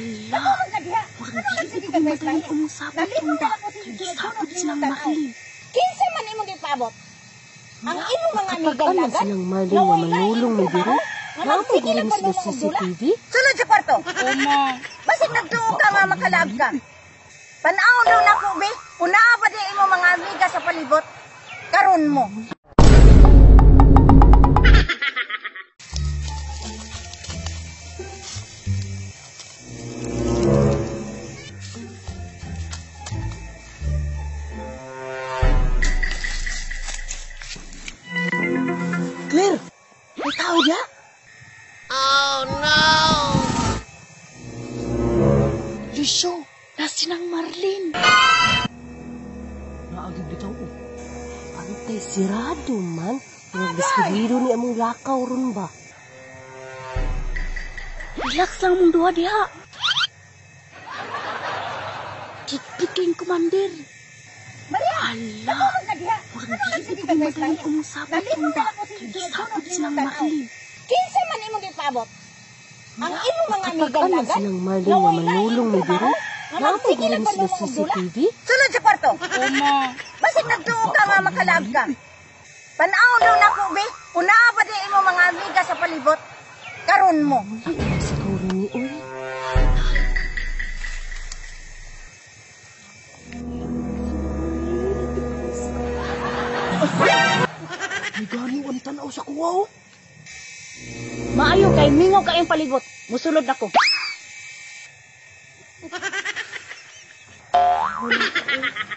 Hala! Murag dili ko madayon umong sapot ron ba? Kay gisapot silang Marlene. Kinsa man imong gipaabot? Ang imong mga Kapag amiga ana lagan? silang Marlene nga manulong mo diri, Nga naa magsige mo lang sila pa mo og dula. CCTV? Sulod sa kwarto. Uma. Basig nagtuo ka nga makalag ka. Tan-aw daw nako be, kung naa ba di imong mga amiga sa palibot, karon mo. Claire! May tao diya? Oh no! Lucio! Nasa nang Marlene! Naagig bitaw oh. Antay sirado man. Murag diskubido ni among lakaw ron ba? Relax lang mong duha diha. Kikpit kayong commander. Maria! Hala! Ka diha. Murag dili ko madayon umong sapot ron ba? Kay gisapot silang Marlene. Kinsa man imong gipaabot? Ang imong mga Kapag amiga ana lagan? silang Marlene nga manulong mo diri, Nga naa mo magsige lang sila pa mo og dula. CCTV? Sulod sa kwarto. Uma. Basig nagtuo ka nga makalag ka. Tan-aw daw nako be, kung naa ba di imong mga amiga sa palibot, karon mo. Uy, siguro ni uy. May gani ang tanaw sa kuwa oh. Maayo kay mingaw kayong palibot. Musulod ako.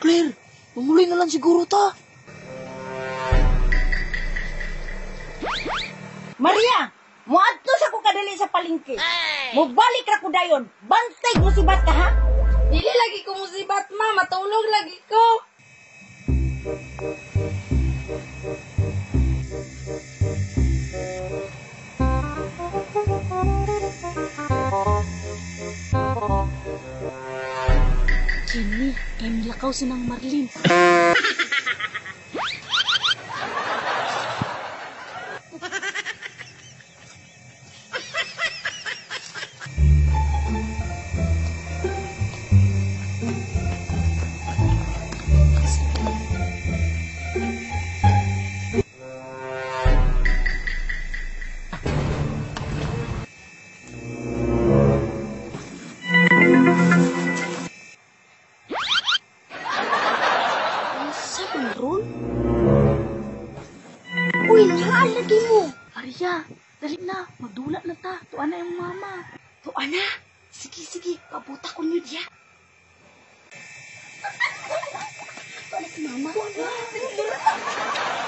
Claire, mamuli na lang siguro ta. Maria, muadto sa ko kadali sa palengke. Mubalik ra ko dayon. Bantay musibat ka ha? Dili lagi ko musibat, ma. Matulog lagi ko. Kini, kay milakaw sinang Marlene. Unsa man ron? Uy, naa lagi mo. Maria, dali na, magdula na ta. Tuan na yung mama. Tuan na. Sige, sige, pabuta ko niyo diya. Tuan na si mama. Tuan na. Dali, dali.